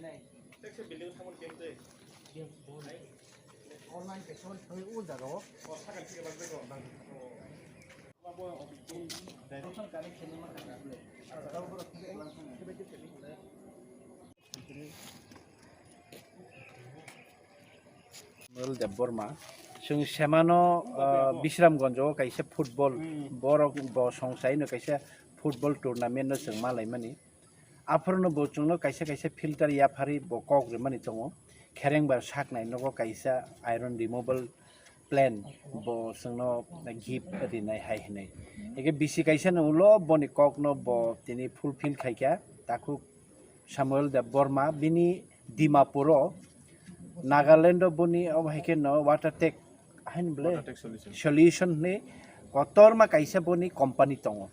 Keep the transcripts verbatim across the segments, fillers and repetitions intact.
Samuel Debbarma, chwng semano, ah, Bisramganjo kaisa football, borok bo songchaino kaisa football tournament no chwng malaimani. Aphuru no bo chwngno kaisa kaisa filter yapharwi bo kok rwmani tongo. Kherengbar saknai nogo kaisa iron removal plan bo chwngno gift rinai hai hinwi. Eke bisi kaisa no ulo boni kokno bo tini fulfill khaikha. Takhuk Samuel Debbarma bini Dimapuro, Nagaland o boni obo hai khe no water tech hain bole Water tech solution. Solution hinwi kotorma kaisa boni company tongo.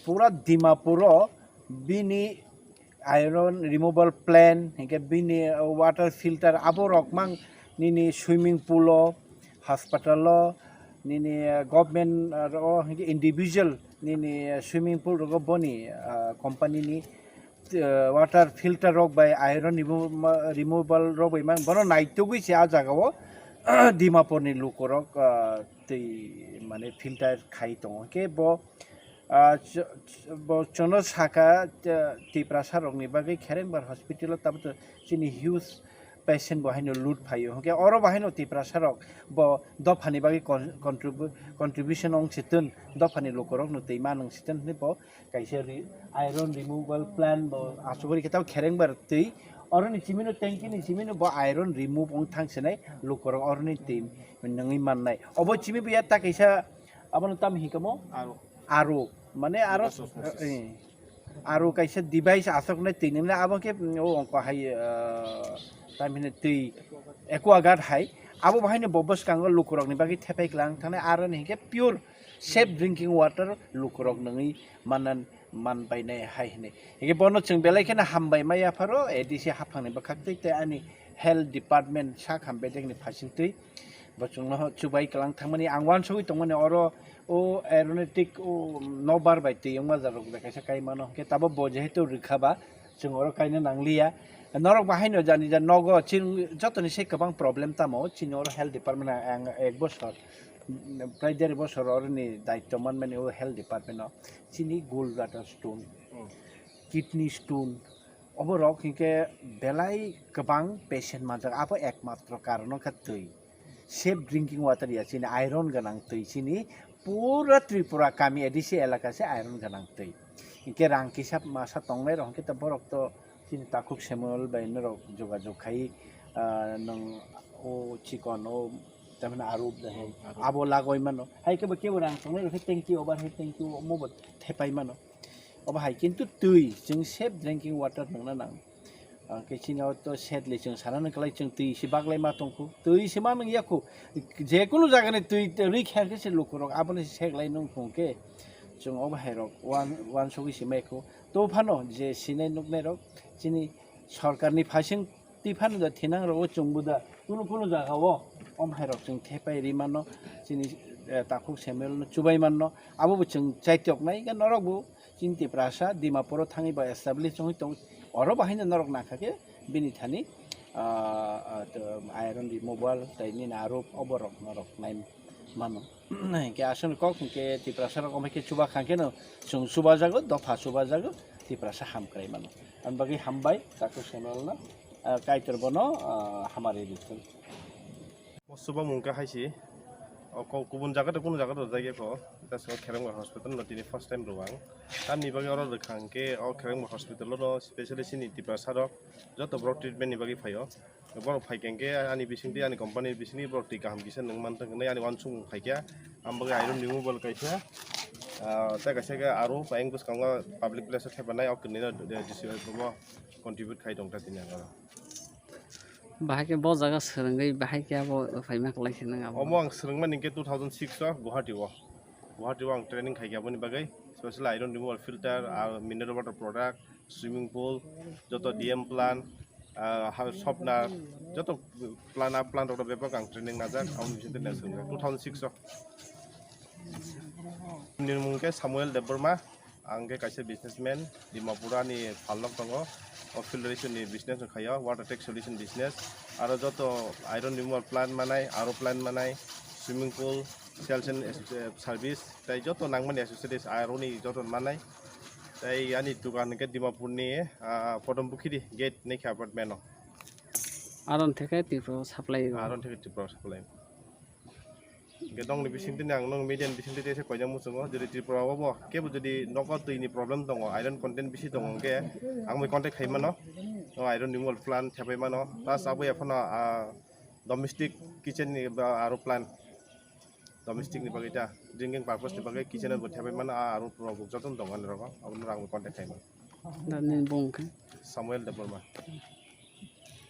Pura Dimapuro bini iron removal plan, hinkhe bini water filter abo rok mang nini swimming pool o, hospital o, nini government o, hinkhe individual nini swimming pool rogo boni, ah, company ni, ah, water filter rok bai iron remo-, removal rok bai mang bono naitugwi se ah jaga o Dimapur ni lukurok, ah, twi mane filter khai tongo. Hinkhe bo Ah, ch-, ch-, bo chwngno saka, ah, Tiprasa rokni bagwi Kherengbar hospital o tabuk chini huge patient bo haino load phaio. Hwnkhe oro bo haino Tiprasa rok bo dophani bagwi con-, contribu-, contribution wng si tun, dophani lukurokno twi ma nung si tun hinwi bo kaisa re-, iron removal plan bo asuguri khe tabuk Kherengbar twi oroni chimino tanki ni chimino bo iron remove wng thang sinai lukurok oroni twi nungwi mannai. Obo chimi bo ya ta kaisa abono tam hinkhe mo? Aro. Aro, mane aro, Aro source. Eh, aro kaisa device asoknai twi nini abo khe, mm, o ongko hai, ah, tam hino twi aqua guard hai. Abo bahaino bo bwskango lukurokni bagwi thepai klang thangnai aro ni hinkhe pure safe drinking water lukurok nungwi manan man bainai hai hinwi. Hinkhe bono chwng belai kheno hambai ma yapharo A D C haphangni bwkhak twi tei ani health department sak ham bedekni phasing twi. Bo chwngno chubai kwlang thangmani ang uansugwi tongmani oro o aeronautic o nokbar bai twi wngma jaga rok bai kaisa kai mano. Hwnkhe tabuk bo jehetu rwkha ba chwng oro kaina nangliya. Norok bahaino jani ja nogo chini jotoni se kwbang problem tamo chini oro health department ang ek bosor, mm, prai der bosor oroni daityo manmani o health department o chini gallbladder stone, Hmm. kidney stone, oborok hinkhe belai kwbang patient manjak abo ekmatro karon wngkha twi. Safe drinking water ya chini iron gwnang twi chini pura Tripura kami A D C elaka se iron gwnang twi. Hinkhe rang kisa masa tongnai rok hinkhe to borok to chini takhuk Samuel bai norok jogajog khai, ah, nwng o chikon o tamni aro Aro. abo lagoi mano. Hai khe bo kebo rang tongnai rok khe tanki over hai tanki o omo bo thepai mano. Obo hai kintu twi chwng safe drinking water nungna nang. Ang khe chini o to set le chwng sana nang kwlai chwng twi se baglai ma tongkhu. Twi se ma nung yakhu. Je kunu jaga ni twi rwi kha khe se lukurok aboni se seglai nung thung khe chwng obo hai rok wan, wansugwi se mai khu. To phano je sinai nuknai rok chini sorkar ni phasing twi phano da thinang rok o chwng bo da kunu kunu jaga o om hai rok chwng thepai ri mano chini, eh, takhuk Samuel no chubai manno abo bo chwng chaitok nai ga norok bo. Chini Tiprasa, Dimapur o thangwi ba establish wngwi tong, oro bo haino norok nangkha khe bini thani, ah, ah, to iron removal tei nini aro oborok norok nai mano. Hinkhe aswkni kok hinkhe Tiprasa rok omo khe chuba kha khe no chwng chubajago, dopha chubajago, Tiprasa hamkrai mano. Ani bagwi hambai, takhuk Samuel no, ah, Kaitor bono, ah, hamari rithung. Mo subamung khe hai si, o ko-, kubun jaga de kunu jaga de jai kho, just o Kherengbar hospital no tini first time rwang. Tamni bagwi oro rwkha hwnkhe o Kherengbar hospital o no specially chini Tiprasa rok joto borok treatment ni bagwi phaio. Borok phai khe hwnkhe ani bisingtwi ani company bisingtwi borok twi kaham kisa nwng manthok hinwi ani uansukmung phaikha. Ang bagwi iron removal kaisa, ah, tei kaisa khe aro ayang bwskango public place o thepanai o kwrwino D C O contribute khai tongkha tini ang oro. Bahai khe bo jaga swrwngwi bahai khe abo phaima kwlai khe nang abo. Omo ang swrwngmani hinkhe two thousand six o Guwahati o. Guwahati o ang training khaikha aboni bagwi, special iron removal filter, ah, mineral water product, swimming pool, joto D M plant, ah, ha-, softener, joto plant, ah, plant rok bebak ang training najak, aboni bisingtwi nang swrwngjak two thousand six o. Nini mung khe Samuel Debbarma. Ang khe kaisa businessman, Dimapur ani phalnok tongo. O filtration ni business no khayo, water tank solution business. Aro joto iron removal plant manai, R O plant manai, swimming pool, sales and, eh, service, tai joto nangmani accessories iron ni joto manai. Tai ani dukan hwnkhe Dimapur ni, ah, Podom Bukhiri gate ni khe apartment o. Aron theke Tripura supply. Aron theke Tripura supply. Hwnkhe nokni bisingtwi ang nokni media ni bisingtwi teisa koijak muchungo, jodi Tripura o bo kebo jodi nogo twi ni problem tongo, iron content bisi tongo, hwnkhe ang bai contact khai mano. O iron removal plant thepai mano, plus abo ya phano, ah, domestic kitchen ni ba R O plant, domestic ni bagwi ta, drinking purpose ni bagwi kitchen o bo thepai mano, ah, R O rok joto no tongo ani rogo, abo no ang bai contact khai mano. Da nini bung khe? Samuel Debbarma.